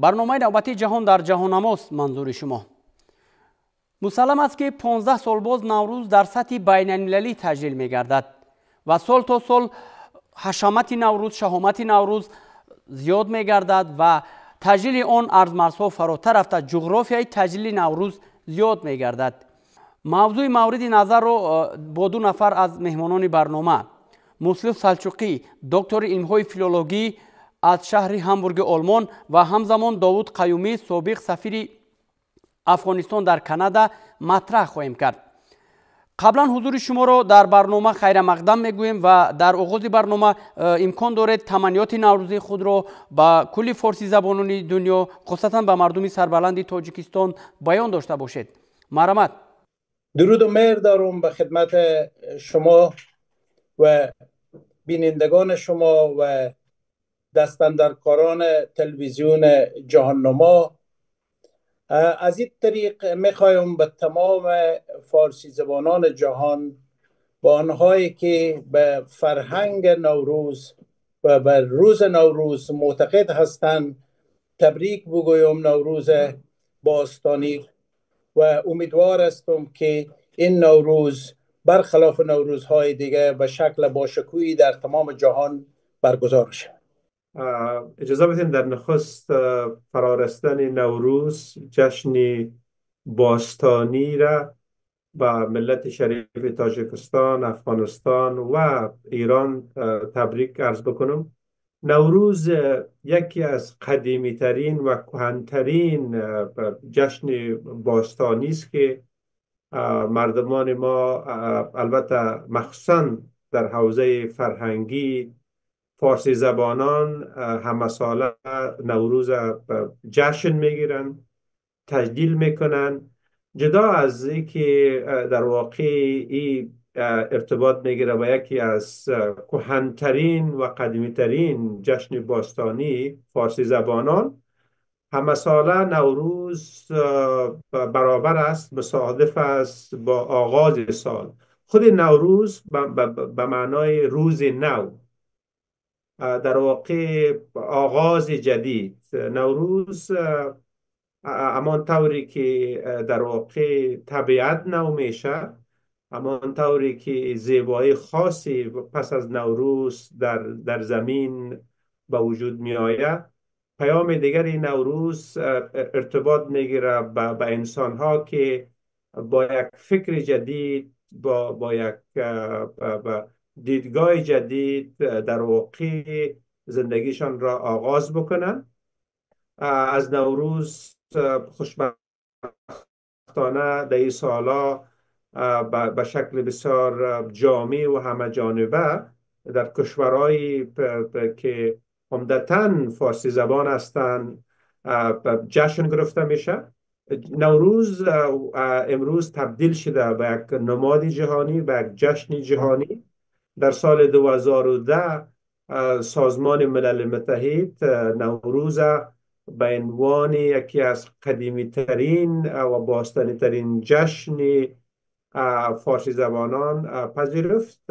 Барномаи навбатии ҷаҳон дар ҷаҳоннамост манзури шумо. Мусаллам аст, ки 15 сол боз Наврӯз дар сатҳи байналмилалӣ таҷлил мегардад ва сол то сол ҳашамати Наврӯз, шаҳомати Наврӯз зиёд мегардад ва таҷлили он арзмарзҳо фаротар рафта, ҷуғрофияи таҷлили Наврӯз зиёд мегардад. Мавзӯи мавриди назарро бо ду нафар аз меҳмонони барнома, Муслим Салчуқӣ, доктори илмҳои филологӣ аз шаҳри Ҳамбурги Олмон, ва ҳамзамон Довуд Қаюмӣ, собиқ сафири Афғонистон дар Канада, матраҳ хоҳем кард. Қаблан ҳузури шуморо дар барнома хайрамақдам мегӯем ва дар оғози барнома имкон доред таманниёти наврӯзии худро ба кулли форсизабонони дунё, хусусан ба мардуми сарбаланди Тоҷикистон баён дошта бошед. Марҳамат. дуруду меҳр дорам ба хидмат шумо ва бинандагони шумо ва دستاندرکاران تلویزیون جهاننما. از این طریق میخوایم به تمام فارسی زبانان جهان، با آنهایی که به فرهنگ نوروز و به روز نوروز معتقد هستند، تبریک بگویم نوروز باستانی، و امیدوار هستم که این نوروز برخلاف نوروزهای دیگه به شکل باشکوهی در تمام جهان برگزار شود. اجازه بدین در نخست فرارستن نوروز، جشن باستانی را به ملت شریف تاجیکستان، افغانستان و ایران تبریک عرض بکنم. نوروز یکی از قدیمی ترین و کهن‌ترین جشن باستانی است که مردمان ما، البته مخصوصا در حوزه فرهنگی فارسی زبانان، همه ساله نوروز جشن میگیرن، تجلیل میکنن. جدا از اینکه در واقع این ارتباط میگیره با یکی از کهن‌ترین و قدیمی‌ترین جشن باستانی فارسی زبانان، همه ساله نوروز برابر است، مصادف است با آغاز سال. خود نوروز به معنای روز نو، در واقع آغاز جدید. نوروز همان طوری که در واقع طبیعت نو میشه، همان طوری که زیبایی خاصی پس از نوروز در زمین به وجود می آید، پیام دیگری نوروز ارتباط میگیره به انسان ها که با یک فکر جدید، با یک دیدگاه جدید در واقع زندگیشان را آغاز بکنن. از نوروز خوشبختانه در این سالا به شکل بسیار جامع و همه جانبه در کشورهایی که عمدتاً فارسی زبان هستند جشن گرفته میشه. نوروز امروز تبدیل شده به یک نماد جهانی، به یک جشن جهانی. در سال 2010 سازمان ملل متحد نوروز به عنوان یکی از قدیمی ترین و باستانی ترین جشن فارسی زبانان پذیرفت.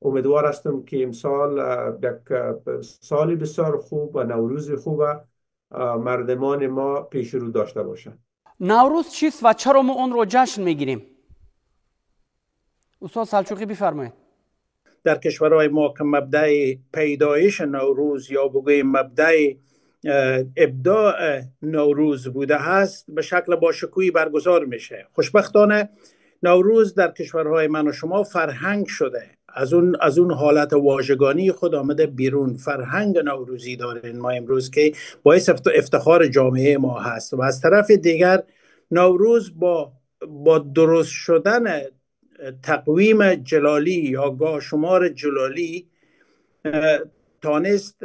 امیدوار هستم که امسال یک سال بسیار خوب و نوروز خوب مردمان ما پیش رو داشته باشند. نوروز چیست و چرا ما آن را جشن میگیریم؟ استاد سلچوقی بفرمایید. در کشورهای ما که مبدأ پیدایش نوروز یا بگوییم مبدأ ابداع نوروز بوده هست، به شکل باشکوهی برگزار میشه. خوشبختانه نوروز در کشورهای من و شما فرهنگ شده، از اون حالت واژگانی خود آمده بیرون. فرهنگ نوروزی داریم ما امروز که باعث افتخار جامعه ما هست. و از طرف دیگر نوروز با درست شدن تقویم جلالی یا گاهشمار جلالی تانست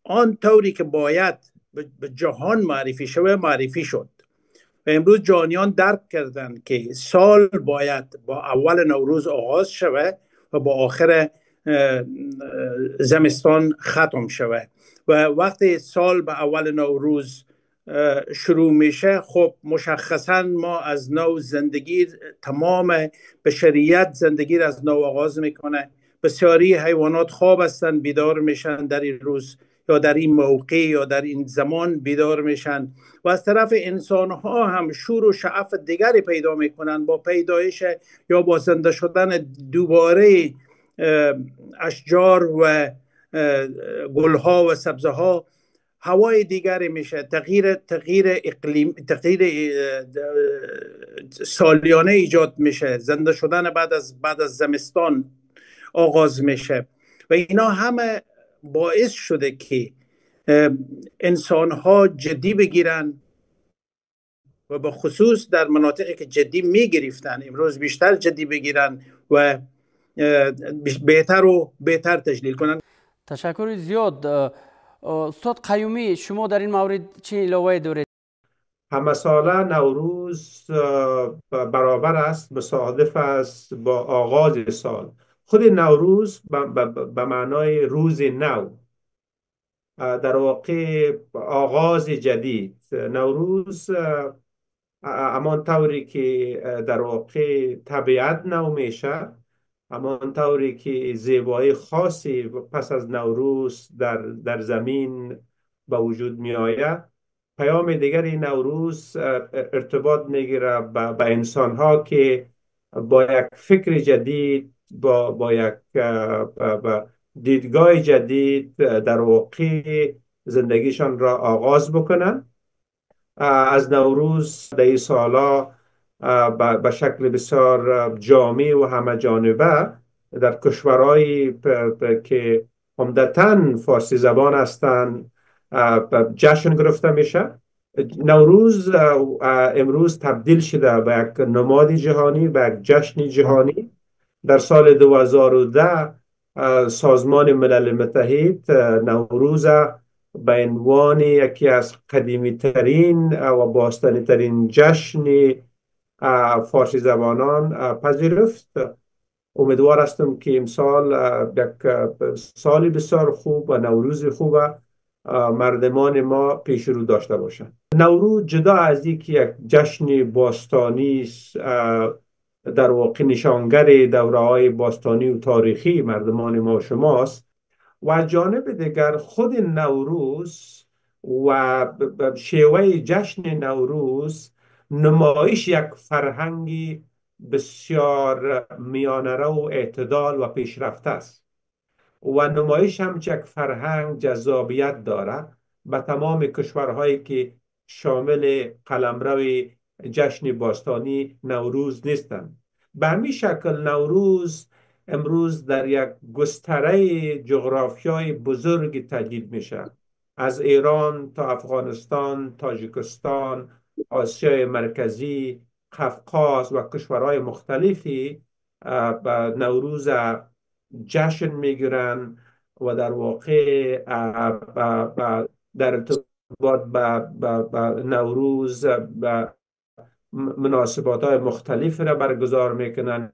آن طوری که باید به جهان معرفی شود معرفی شد. و امروز جهانیان درک کردند که سال باید با اول نوروز آغاز شود و با آخر زمستان ختم شود. و وقتی سال به اول نوروز شروع میشه، خب مشخصا ما از نو زندگی، تمام بشریت زندگی را از نو آغاز میکنه. بسیاری حیوانات خواب هستند، بیدار میشن در این روز. یا در این موقع یا در این زمان بیدار میشن و از طرف انسان ها هم شور و شعف دیگری پیدا میکنن با پیدایش یا با زنده شدن دوباره اشجار و گلها و سبزه ها، هوای دیگری میشه، تغییر اقلیم، تغییر سالیانه ایجاد میشه، زنده شدن بعد از زمستان آغاز میشه و اینا همه باعث شده که انسانها جدی بگیرن و به خصوص در مناطقی که جدی میگرفتن امروز بیشتر جدی بگیرن و بهتر و بهتر تجلیل کنن. تشکر زیاد. استاد قیومی، شما در این مورد چه علاوه دارید؟ همه ساله نوروز برابر است، مصادف است با آغاز سال. خود نوروز به معنای روز نو، در واقع آغاز جدید. نوروز همان طوری که در واقع طبیعت نو میشه، همان طوری که زیبایی خاصی پس از نوروز در زمین به وجود می آید، پیام دیگری نوروز ارتباط میگیره به انسان ها که با یک فکر جدید، با یک دیدگاه جدید در واقع زندگیشان را آغاز بکنن. از نوروز در این سالا به شکل بسیار جامع و همه جانبه در کشورهایی که عمدتاً فارسی زبان هستند جشن گرفته میشه. نوروز امروز تبدیل شده به یک نماد جهانی، به یک جشن جهانی. در سال 2010 سازمان ملل متحد نوروز به عنوان یکی از قدیمی ترین و باستانی ترین جشن فارسی زبانان پذیرفت. امیدوار هستم که امسال یک سال بسیار خوب و نوروز خوب مردمان ما پیش رو داشته باشند. نوروز جدا از اینکه یک جشن باستانی است، در واقع نشانگر دوره‌های باستانی و تاریخی مردمان ما و شماست، و جانب دیگر خود نوروز و شیوه جشن نوروز نمایش یک فرهنگی بسیار میانه‌رو و اعتدال و پیشرفته است و نمایش هم یک فرهنگ جذابیت داره به تمام کشورهایی که شامل قلمرو جشن باستانی نوروز نیستند. به همین شکل نوروز امروز در یک گستره جغرافیای بزرگ تجلیل میشه، از ایران تا افغانستان، تاجیکستان، آسیای مرکزی، قفقاز و کشورهای مختلفی نوروز جشن میگیرن و در واقع در ارتباط با نوروز مناسبات های مختلف را برگزار میکنن،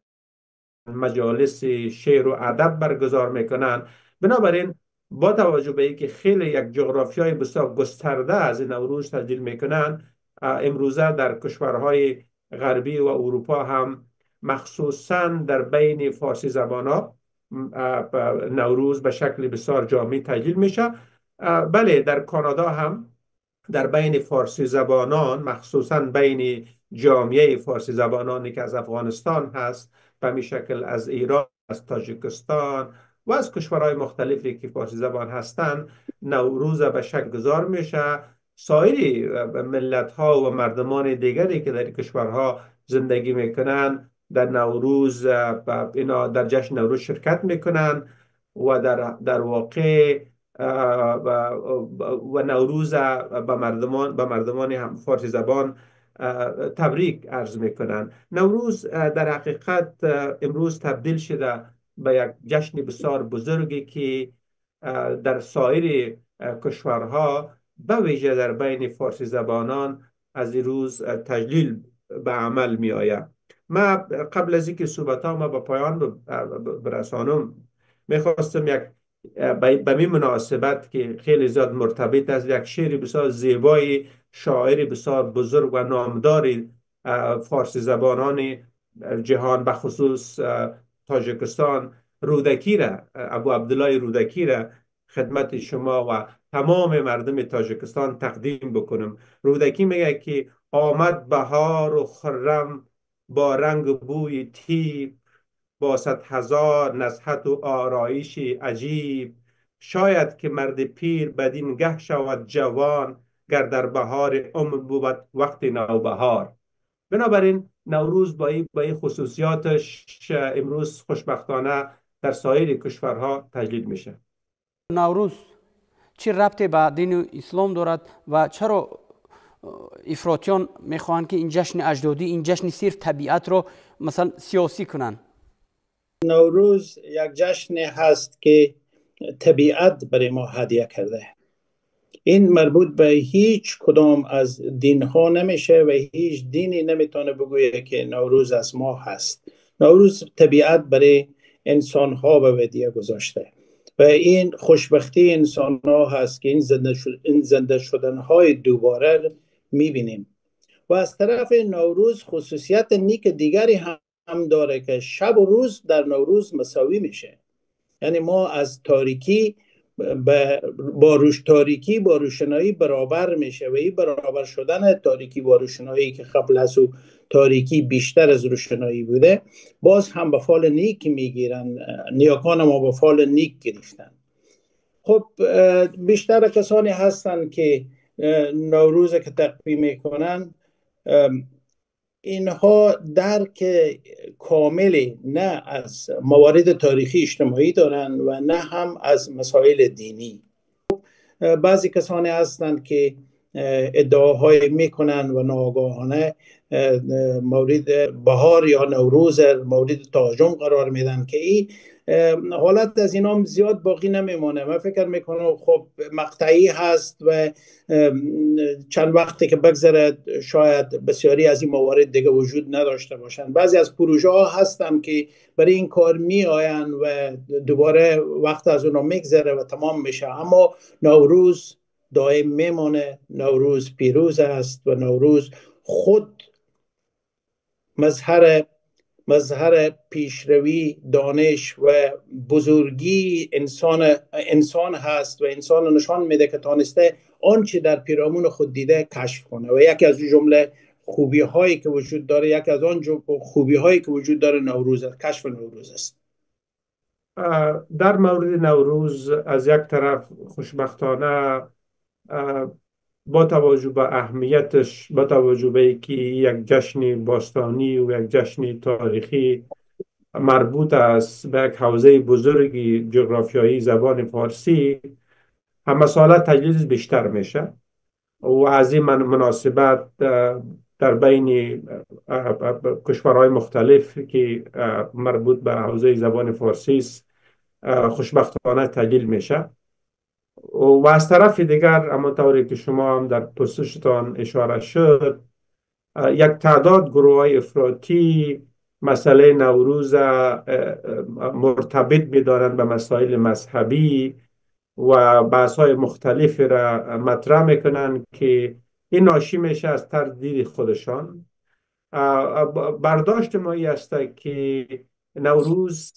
مجالس شعر و ادب برگزار میکنن. بنابراین با توجه به اینکه خیلی یک جغرافیای بسیار گسترده از نوروز تجلیل میکنن، امروزه در کشورهای غربی و اروپا هم مخصوصا در بین فارسی زبان ها نوروز به شکل بسیار جامع تجلیل میشه. بله، در کانادا هم در بین فارسی زبانان، مخصوصا بین جامعه فارسی زبانانی که از افغانستان هست، به می شکل از ایران، از تاجیکستان و از کشورهای مختلفی که فارسی زبان هستند، نوروز به شکل گذار میشه. سایر ملت ها و مردمان دیگری که در کشورها زندگی میکنن در نوروز اینا در جشن نوروز شرکت میکنن و در واقع و نوروز به مردمان هم فارسی زبان تبریک عرض میکنن. نوروز در حقیقت امروز تبدیل شده به یک جشن بسیار بزرگی که در سایر کشورها به ویژه در بین فارسی زبانان از این روز تجلیل به عمل می آید. ما قبل از اینکه صحبت ها ما به پایان برسانم، میخواستم یک به می مناسبت که خیلی زیاد مرتبط است، یک شعر بسیار زیبای شاعر بسیار بزرگ و نامدار فارسی زبانان جهان به خصوص تاجیکستان، رودکی را، ابو عبدالله رودکی را خدمت شما و تمام مردم تاجیکستان تقدیم بکنم. رودکی میگه که آمد بهار و خرم با رنگ و بوی تیب، با 100,000 نزهت و آرایش عجیب. شاید که مرد پیر بدین گه شود جوان، گر در بهار عمر بود وقت نوبهار. بنابراین نوروز با این خصوصیاتش امروز خوشبختانه در سایر کشورها تجلیل میشه. نوروز چه ربطی به دین اسلام دارد و چرا افراطیان میخواهند که این جشن اجدادی، این جشن صرف طبیعت رو مثلا سیاسی کنند؟ نوروز یک جشن هست که طبیعت برای ما هدیه کرده. این مربوط به هیچ کدام از دین ها نمیشه و هیچ دینی نمیتونه بگویه که نوروز از ما هست. نوروز طبیعت برای انسان ها به ودیعه گذاشته و این خوشبختی انسان ها هست که این زنده شدن های دوباره میبینیم. و از طرف نوروز خصوصیت نیک دیگری هم داره که شب و روز در نوروز مساوی میشه. یعنی ما از تاریکی با تاریکی با روشنایی برابر میشه و این برابر شدن تاریکی با روشنایی که قبل از او تاریکی بیشتر از روشنایی بوده، باز هم به فال نیک میگیرن. نیاکان ما به فال نیک گرفتن. خب بیشتر کسانی هستن که نوروز که تقویم میکنن، اینها درک کاملی نه از موارد تاریخی اجتماعی دارن و نه هم از مسائل دینی. بعضی کسانی هستند که ادعاهای میکنن و ناآگاهانه مورد بهار یا نوروز مورد تهاجم قرار میدن که این حالت از اینام زیاد باقی نمیمانه. من فکر میکنم خب مقطعی هست و چند وقتی که بگذره شاید بسیاری از این موارد دیگه وجود نداشته باشن. بعضی از پروژه ها هستن که برای این کار می آین و دوباره وقت از اونا میگذره و تمام میشه، اما نوروز دائم میمانه. نوروز پیروز است و نوروز خود مظهر پیشروی، دانش و بزرگی انسان هست و انسان نشان میده که تانسته آنچه در پیرامون خود دیده کشف کنه. و یکی از جمله خوبی هایی که وجود داره، یکی از آن خوبی هایی که وجود داره نوروز است، کشف نوروز است. در مورد نوروز از یک طرف خوشبختانه با توجه به اهمیتش، با توجه به اینکه یک جشن باستانی و یک جشن تاریخی مربوط است به یک حوزه بزرگی جغرافیایی زبان فارسی، همه ساله تجلیل بیشتر میشه و از این مناسبت در بین کشورهای مختلف که مربوط به حوزه زبان فارسی است خوشبختانه تجلیل میشه. و از طرف دیگر اما طوری که شما هم در پرسشتان اشاره شد، یک تعداد گروه های افراطی مسئله نوروز مرتبط می‌دارند به مسائل مذهبی و بحث های مختلف را مطرح میکنند که این ناشی میشه از تردید خودشان. برداشت ما این است که نوروز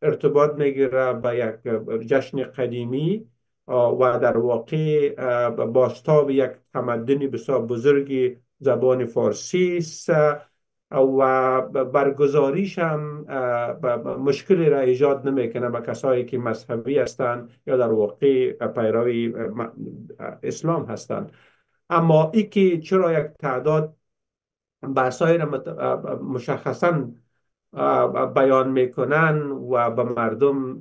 ارتباط میگیره به یک جشن قدیمی و در واقع بازتاب یک تمدن بسیار بزرگی زبان فارسی است و برگزاریش هم مشکلی را ایجاد نمیکنه به کسایی که مذهبی هستند یا در واقع پیروی اسلام هستند. اما ای که چرا یک تعداد بحث‌های را مشخصاً بیان میکنن و به مردم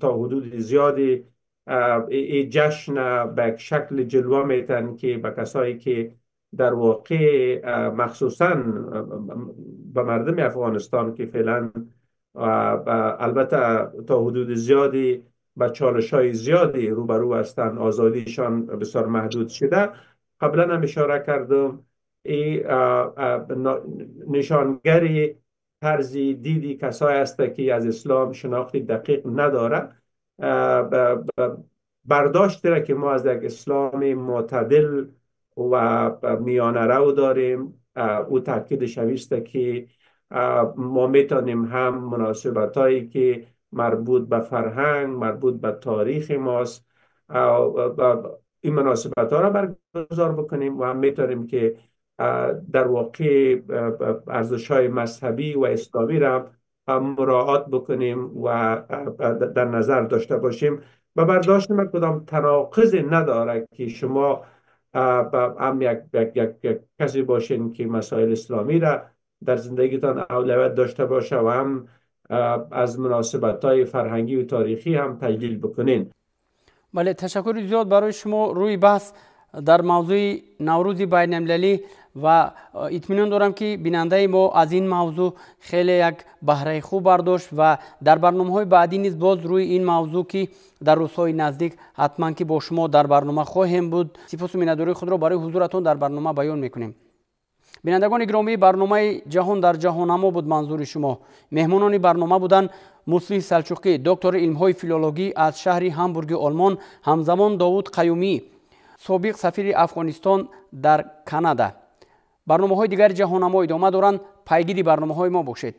تا حدود زیادی این جشن به یک شکل جلوه میتن که به کسایی که در واقع مخصوصا به مردم افغانستان که فعلا البته تا حدود زیادی به چالش های زیادی روبرو هستند، آزادیشان بسیار محدود شده. قبلا هم اشاره کردم این نشانگری طرز دیدی کسایی است که از اسلام شناخت دقیق نداره. برداشت را که ما از یک اسلام معتدل و میانه رو داریم، او تاکید شویست که ما میتونیم هم مناسبت هایی که مربوط به فرهنگ، مربوط به تاریخ ماست، این مناسبت ها را برگزار بکنیم و هم میتونیم که در واقع ارزش های مذهبی و اسلامی را مراعات بکنیم و در نظر داشته باشیم. و برداشت من کدام تناقض نداره که شما هم یک کسی باشین که مسائل اسلامی را در زندگیتان اولویت داشته باشه و هم از مناسبت های فرهنگی و تاریخی هم تجلیل بکنین. بله، تشکر زیاد برای شما. روی بحث در موضوع نوروز بین المللی و اطمینان دارم که بیننده ما از این موضوع خیلی یک بهره خوب برداشت و در برنامه های بعدی نیز باز روی این موضوع که در روزهای نزدیک حتما که با شما در برنامه خواهیم بود. سپاس و منتداری خود را برای حضورتان در برنامه بیان میکنیم. بینندگان گرامی، برنامه جهان در جهاننما بود منظور شما. مهمانان برنامه بودند مصلح سلچوقی، دکتر علم‌های فیلولوژی از شهر هامبورگ آلمان، همزمان داوود قیومی، سابق سفیر افغانستان در کانادا. برنامه های دیگر جهاننما ادامه دارند. پیگیری برنامه های ما باشید.